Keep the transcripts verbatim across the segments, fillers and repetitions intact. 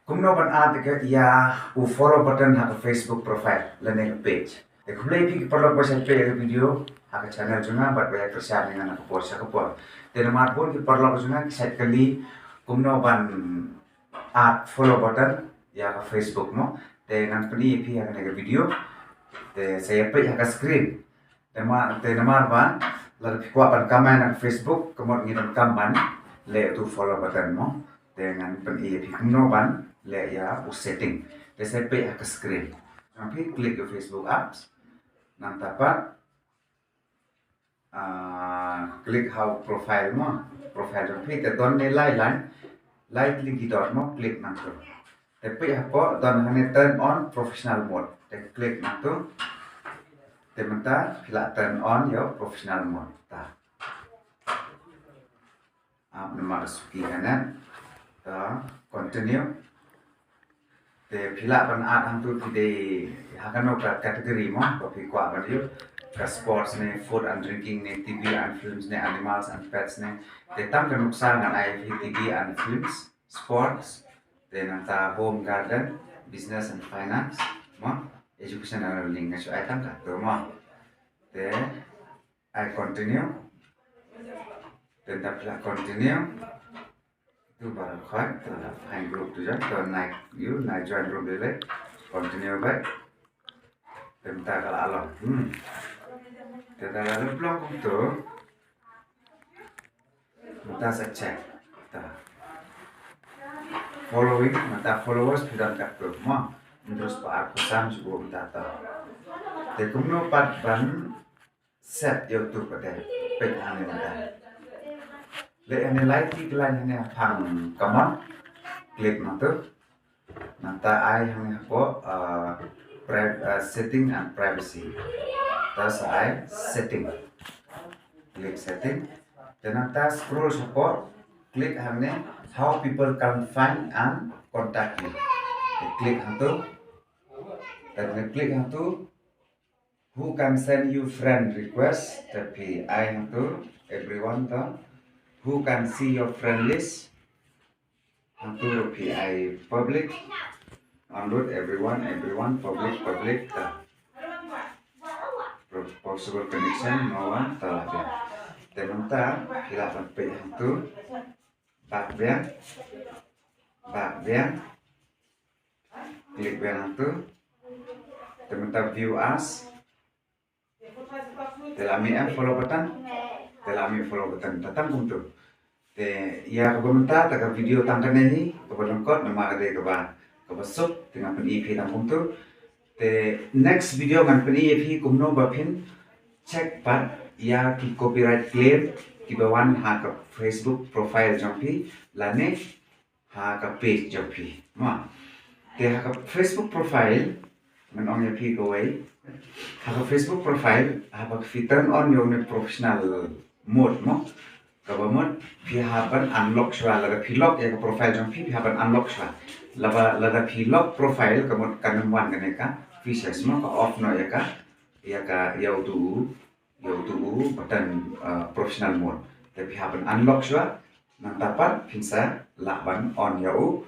Kumno ban add ïa u follow button ha ka Facebook profile lane ka page. Te khublei phi ki paralok ba sa peit ïa ka video ha ka channel jong nga bad ba ïa kyrshan ïa nga na ka por sha ka por. Te namar bun ki paralok jong nga ki sa kylli kumno ban add follow button ïa ka Facebook mo. Te ngan pyni ïa phi ha kane ka video. Te sa ïa peit ha ka screen. Te namar, te namar ba lada phi kwah ban kamai na Facebook, ka mut ngi donkam ban leh utu follow button mo. Te ngan pyni ïa phi kumno ban leh ïa u setting. Te sa peit ha ka screen. Ngan phi click ïa u Facebook apps. Nangta pat, ah, click ha u profile mo. Profile jong phi te don ne lai lai. Lai klik ki dot mo, click nangtu. Te peit hapoh don hangne turn on professional mode. Te click nangtu. Te mynta phi lah turn on ïa u professional mode. Ta. Ap namar suki hangne. Ta continue. Te phi lah ban add hangtu phi dei ha kano ka category mo ba phi kwah ban ïoh. Ka sports ne, food and drinking ne, T V and films ne, animals and pets ne. Te tang ka nuksa ngan ai phi T V and films, sports, te nangta home garden, business and finance, mo, education and learning, nga shu ai tang katto mo. Te ai continue. Te nda phi lah continue. Tu baroh khoit, tu la find group tu jong, tu nai ïoh, nai join group lei lei. Continue beit. Te mynta ka la long. Hmm. Te da la long kumtu. Mynta sa check. Ta. Following, mynta followers phi don katto mo. Hynriew spah arphew san shuh mynta ta. Te kumno pat ban set ïa utu pat de. Peit hangne mynta. Leh hangne lai klik line hangne phang kamon. Click nangtu. Nangta ai hangne hapoh, ah, pri-, ah, setting and privacy. Ta sa ai setting. Click setting. Te nangta scroll hapoh. Click hangne how people can find and contact you. Te click hangtu. Te click hangtu. Who can send you friend request? Te phi ai hangtu everyone to. Who can see your friend list? Hangtu phi ai public. Unmute everyone, everyone, public, public, ta. Pro-, possible connection, no one, ta la biang. Te mynta phi lah ban peit hangtu. Back biang. Back biang. Click biang hangtu. Te mynta view as. Te la mih em follow button. Te la mih follow button. Te tang kumtu. Te ïa kaba mynta te ka video tang kane hi, kaba lyngkot namar ka dei kaba, kaba suk, te ngan pyni phi tang kumtu. Te next video ngan pyni ïa phi kumno ba phin check pat ïa ki copyright claim kiba wan ha ka Facebook profile jong phi lane ha ka page jong phi. Mo. Te ha ka Facebook profile, ngan ong ïa phi kawei. Ha ka Facebook profile, haba phi turn on ïa une professional mode mo. Kaba mut, phi hap ban unlock shuwa, lada phi lock ïa ka profile jong phi, phi hap ban unlock shuwa. Lada, lada phi lock profile, ka mut kan ym wan kane ka features mo, ka off noh ïa ka, ïa ka, ïa utu u, ïa utu u button, uh, professional mode. Te phi hap ban unlock shuwa, nangta pat phin sa lah ban on ïa u,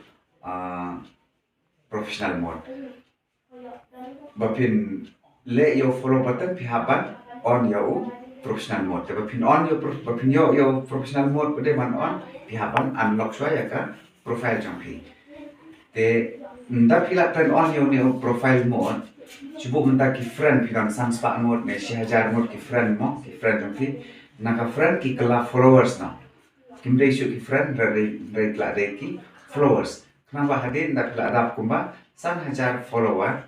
uh, professional mode. Ba phin leh ïa u follow button phi hap ban on ïa u professional mode. Te ba phin on ïa u pro-, ba phin ïoh ïa u professional mode pat de ban on, phi hap ban unlock shuwa ïa ka profile jong phi. Te ynda phi la turn on ïa une u profile mode, shu buh mynta ki friend phi don san spah ngut ne shi hajar ngut ki friend mo, ki friend jong phi. Na ka friend ki kylla followers noh. Kim dei shuh ki friend, hynrei dei, dei, la dei ki followers. Khnang ba hadien ynda phi la dap kumba san hajar follower,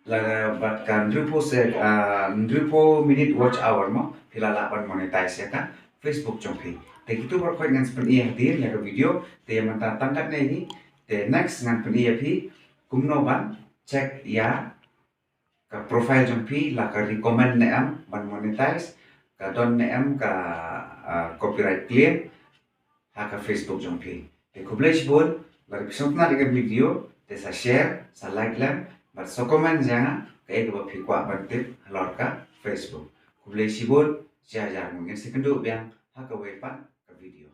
la bad ka hynriewphew se, ah, hynriewphew minute watch hour mo, phi la lah ban monetize ïa ka Facebook jong phi. Te kitu baroh khoit ngan sa pyni hadien ïa ka video, te ïa mynta tang katne hi, te next ngan pyni ïa phi kumno ban check ïa ka profile jong phi, la ka recommend ne em ban monetize, ka don ne em ka, ah, copyright claim ha ka Facebook jong phi. Te khublei shibun, lada phi sngewtynnat ïa ka video, te sa share, sa like lem, bad sa comment ïa nga, kaei kaba phi kwah ban tip halor ka Facebook. Khublei shibun, sha jan ngin sa ïakynduh biang ha kawei pat ka video.